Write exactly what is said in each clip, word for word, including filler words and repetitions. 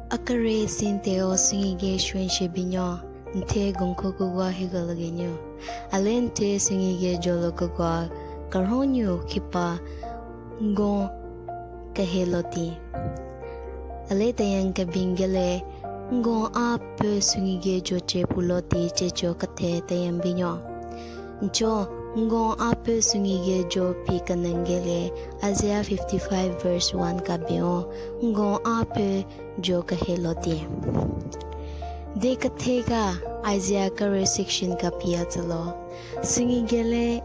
Akare sinteo sungige shwenshe binyo, nthe gunku kugwa higalo genyo. Ale nthe sungige jolo kugwa, karhonyu kipa ngon kaheloti. Ale tayang kabingele, ngon a pe sungige joche puloti checho kathe tayang binyo. Ncho, ngon a pe sungige jo pi kanengele, Isaiah fifty-five verse one ka beo, ngon a pe jo kaheloti. De katheka Isaiah kare section ka piya tsalo. Sungigele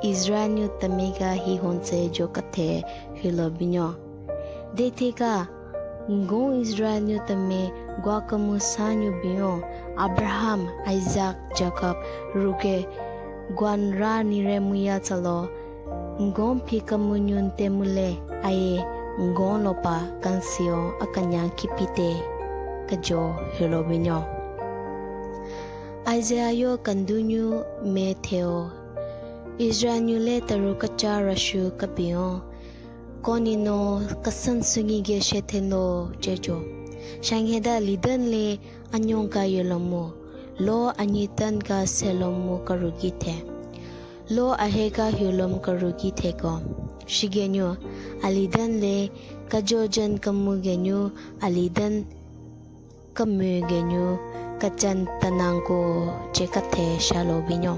Israel nyu tamega hi honse jo kathe hilo binyo. De theka ngon Israel nyu tame gwa kamu sa nyu binyo, Abraham, Isaac, Jacob, ruge gwan ra nire muya tsalo. Ngon phi kamu nyu nte mule aye ngon lopa kansio akanya kipite kajo hilo binyo. Isaiah yo kandu nyu me theo. Israel nyu le taru kacha rashu kapiyo. Konino kasan sungige shetheno chejo. Shangheda lidan le anyong ka yolomu. Lo anyitan ka selomu karugi the. Lo ahe ka hyolom karugi theko. Shigenyu alidan le kajojan kamu genyu alidan kamü genyu kachan tanangko che kathe shalo binyo.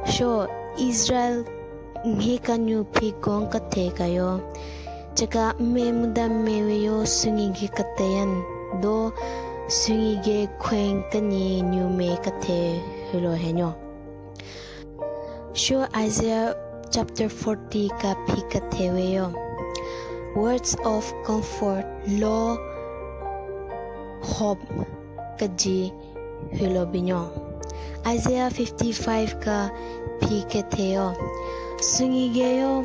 Sho Israel mhe kanyu phi kong kathe kayo. Chaka me muda mewe yo sungige kateyan do sungige khweng kanyi nyu me kathe hilo henyo. Sho Isaiah chapter forty ka phi kathewe yo. Words of comfort, lo hope kaji hilo binyo. Isaiah fifty-five ka phi kathe yo. Sungige yo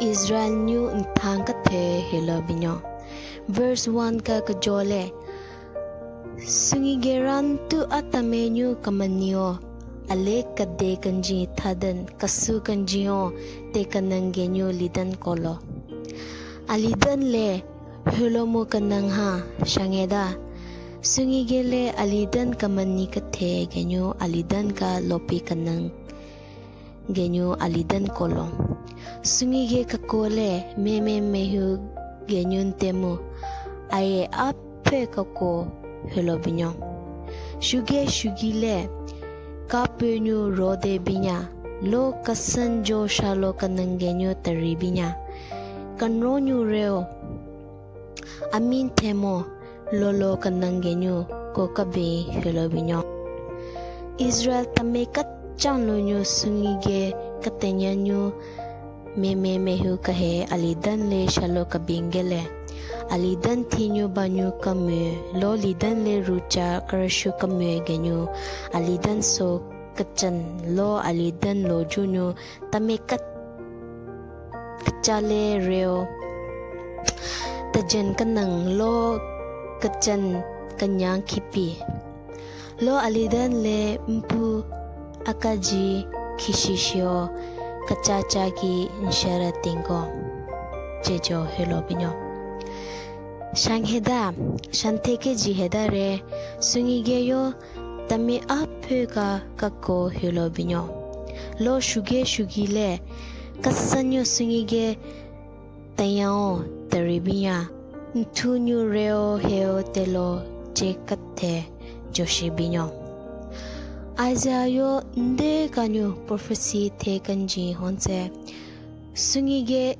Israel nyu nthang kathe hilo binyo. Verse one ka kajole. Sungige ran tu atame nyu kamanio, ale kade kanji thadan kasu kanjio te kanang genyu lidan kolo. Alidan le hülo mu kanang ha shangeda. Sungige le alidan kamani kathe genyu alidan ka lopi kanang genyu alidan kolo. Sungige kako le meme mehu genyu ntemu. Aye aphe kako hülo binyo. Shuge shugi le kapünyu rode binya. Lo kasanjo shalo kanang genyu tari binya. Kanronyu reo. Amin themo lolo kanang genyu ko kabi hülo binyo. Israel tame kachang lo nyu sungige katenyanyu meme mehu kahe alidan le shalo kabingele. Alidan thinyu banyu kamü lo lidan le rucha karashu kamü genyu alidan so kachan lo alidan lo junyu tame kat kachale reo. Tajen kanang lo kachan kanyang khipi. Lo alidan le mpu akaji khishishio kachacha ki nshara tingko. Chejo hülo binyo. Shangheda, shantheke jiheda re, sungige yo tame aphe ka kako hülo binyo. Lo shuge shugi le, kasanyo sungige tayao tari binya, nthunyu reo heo telo che kathe joshi binyo. Isaiah yo nde kanyu prophecy the kanji honse, sungige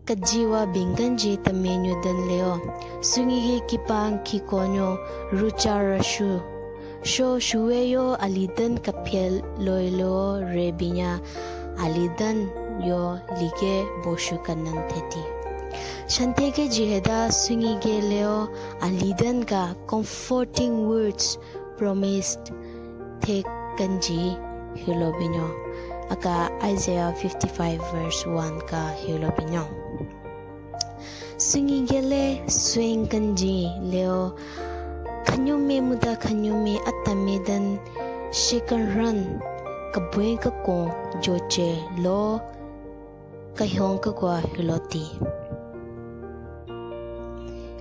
kajiwa binganji tamenyu den leo. Sungige kipang kikonyo rucha rashu. Sho shuwe yo aliden kapyel loi leo re binya aliden yo lige boshu kanan theti. Shanteke jiheda sungige leo aliden ka comforting words promised the kanji hülo binyo. Aka Isaiah fifty-five verse one ka hülo binyo. Sungige le swing kanji leo khanyo me muda khanyo me atame den shekan ran kabuen kakon joche lo kahyong kakwa hüloti.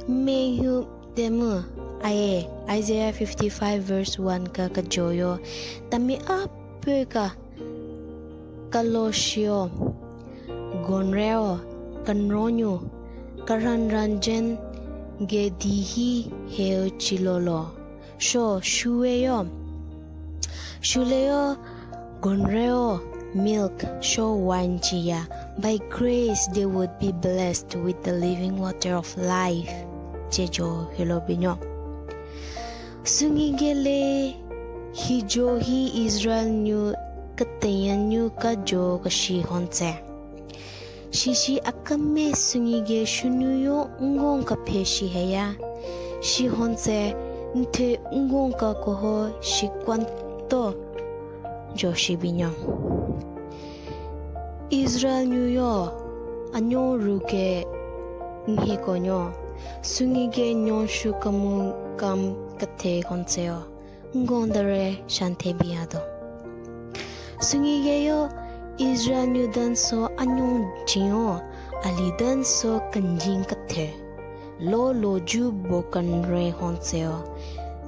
Mehyu temu aye, Isaiah fifty-five verse one ka kejo yo. Temi apü ka kaloshio, gonreo, kenronyu, karanranjen ge dihi heu chilolo. Sho shuwe yo. Shule yo, gonreo, milk, sho wine chiya. By grace they would be blessed with the living water of life. Chejo hilo binyo. Sungigele hijo hi Israel nyu ketenyan nyu kajo kashi honse. Shishi akame sungige shunyu yo ngon ka phe shi heya. Shi honse nthe ngon ka koho shi kwanto jo shi binyo. Israel nyu yo anyo ruke nhi konyo. Sungige nyon shu kamu kam kathe honse yo. Ngon dare shanthe biyado. Sungige yo Israel nyu danso anyong jinyo ali danso kenjin kathe. Lo lo ju bo kenre honse yo.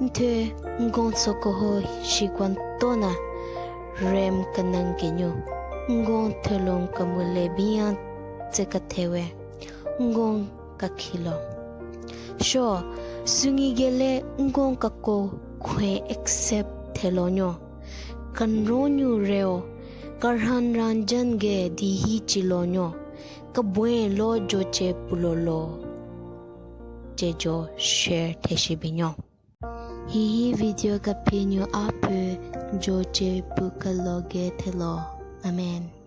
Nthe ngon so koho shi kwanto na rem kenang kenyu. Ngon thelong kemule biyan tse kathewe. Ngon kakhilo. Sho, sungigele ngon kako khwe accept thelonyo. Kenronyu reo, karanranjen ge dihi chilonyo. Kebwen lo joche pulolo. Chejo share theshi binyo. Hihi video kapinyu apü joche pukalo ge thelo. Amen.